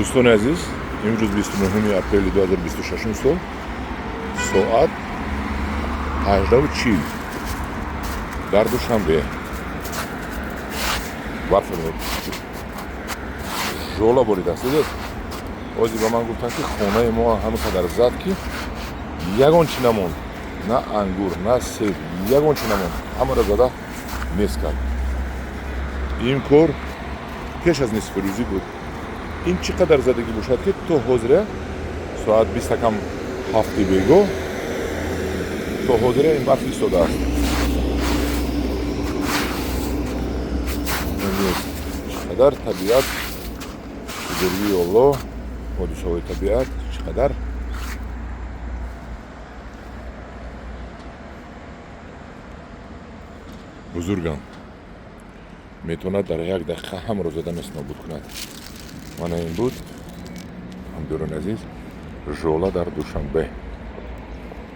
Дӯстони азиз, имрӯз 29 апрели 2026 сол, соат 18:40 дар Душанбе барф жола боридааст. Дидед, ҳозир ба ман гуфтанд, ки хонаи мо ҳамин қадар зад, ки ягон чӣ намонд, на ангур, на себ, ягон чӣ намонд, ҳамаро зада нест кард. Ин кор пеш аз нисфирӯзӣ буд. Ин чӣ қадар задагӣ бошад, ки то ҳозира соат 6:40 бего то ҳозира ин барф истодааст. Чӣ қадар табиат, бузургии Оллоҳ, ҳодисаҳои табиат чӣ қадар бузурганд, метавонад дар як дақиқа ҳамаро зада нест нобуд кунад. Мана ин буд, ҳамдиёрони азиз, жола дар Душанбе.